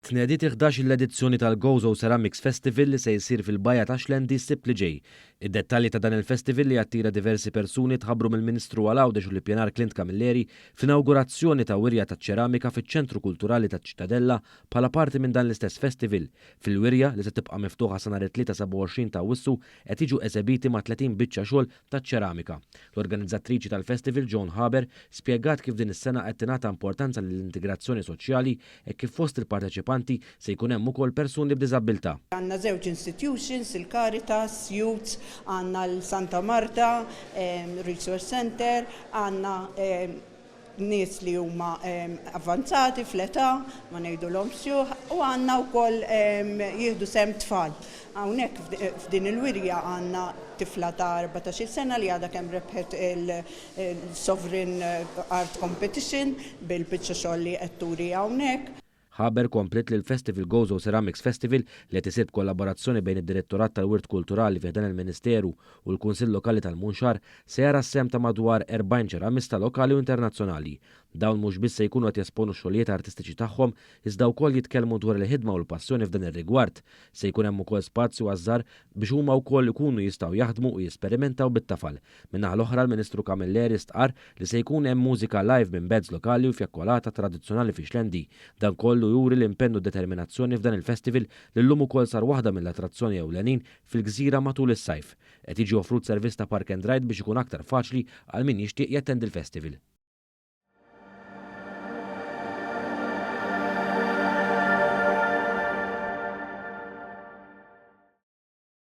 Tnediet il-11-il edizzjoni tal-Gozo Ceramics Festival li se jsir fil-Bajja ta' Xlendi s-Sibt li ġej. Id-dettalji ta' dan il-festival li jattira diversi persuni tħabbru mill-Ministru għal Għawdex u l-Ippjanar Clint Camilleri fl-inawgurazzjoni ta' wirja taċ-ċeramika fiċ-Ċentru Kulturali taċ-Ċittadella bħala parti minn dan l-istess festival. Fil-wirja, li se tibqa' miftuħa sa nhar it-Tlieta 27 ta' Awwissu, qed jiġu esebiti ma' 30 biċċa xogħol taċ-ċeramika. L-organizzatriċi tal-festival Joan Haber spjegat kif din is-sena qed tingħata importanza lill-integrazzjoni soċjali hekk kif fost il-parteċipanti se jkun hemm ukoll persuni b'diżabbiltà. Għandna żewġ institutions, il-Caritas, Youth, għandna l-Santa Marta Resource Centre, għandna nies li huma avvanzati fl-età, ma ngħidulhomx xjuħ, u għandna wkoll jieħdu sehem tfal. Hawnhekk f'din il-wirja għandna tifla ta' 14-il sena li għadha kemm rebħet il-Sovereign Art Competition bil-biċċa xogħol li qed turi hawnhekk. Haber kompliet li l-Festival Gozo Ceramics Festival li qed isir b'kollaborazzjoni bejn id-Direttorat tal-Wirt Kulturali fi ħdan il-Ministeru u l-Kunsill Lokali tal-Munxar se jara s-sehem ta' madwar 40 ċeramista lokali u internazzjonali. Dawn mhux biss se jkunu qed jesponu x-xogħlijiet artistiċi tagħhom iżda wkoll jitkellmu dwar il-ħidma u l-passjoni f'dan ir-rigward. Se jkun hemm ukoll spazju għaż-żgħar biex huma wkoll ikunu jistgħu jaħdmu u jesperimentaw bit-tafal. Min-naħa l-oħra l-Ministru Camilleri stqarr li se jkun hemm mużika live minn bands lokali u fjakkolata tradizzjonali fix-Xlendi. Dan kollu juri l-impenn u d-determinazzjoni f'dan il-festival li llum ukoll sar waħda mill-attrazzjoni ewlenin fil-gżira matul is-sajf. Qed jiġi offrut servizz ta' park and ride biex ikun aktar faċli għal min jixtieq jattendi l-festival.